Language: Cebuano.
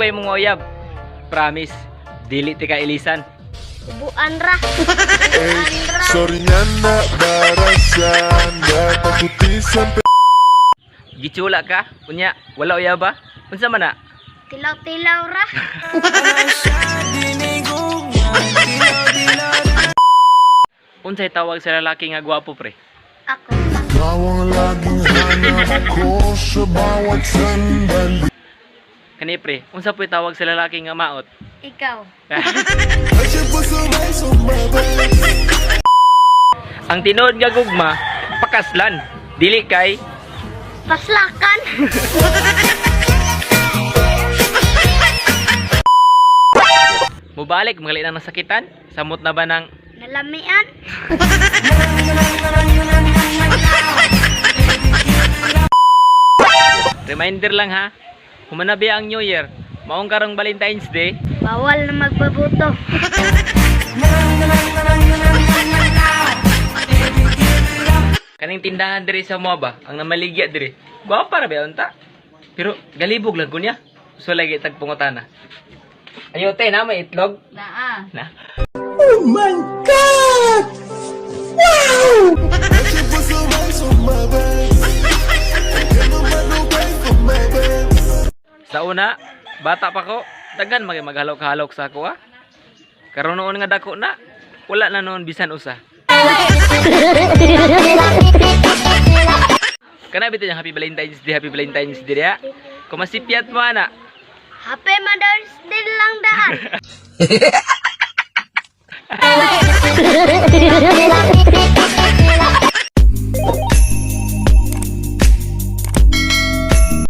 pa imong uyab. Promise, dili ti ka ilisan. Ubuan ra. Ubuan ra. Sorry nga na barasan. Napagutisan. Gitsula ka, unya, wala uyab ba? Unsa man na? Tilaw-tilaw ra. Unsay tawag sa lalaki nga gwapo, pre? Ako. Ikaw ang laging hanap ko sa bawat sandali. Kani pre, unsa po'y tawag sa lalaki nga maot? Ikaw. Ang tinuod nga gugma, pakaslan. Dili kay Paslakan. Mubalik magali na nasakitan. Samot na ba ng Nalamian. Reminder lang ha. Humanabi ang New Year. Maong karong Valentine's Day. Bawal na magbabuto. Kaning tindahan diri sa mo ba? Ang namaligya diri. Gwapa ra ba unta? Pero galibog lang kunya. So lagi tag pangutana. Ayo te na may itlog. Naa. Na. Sa una, bata pa ko, daghan magay maghalok-halok sa ako ah. Karon noon nga dako na, wala na noon bisan usa. Kana bitaw yung Happy Valentine's Day, Happy Valentine's Day diya. Kumasipyat mo ana. Happy Mother's Day lang daan.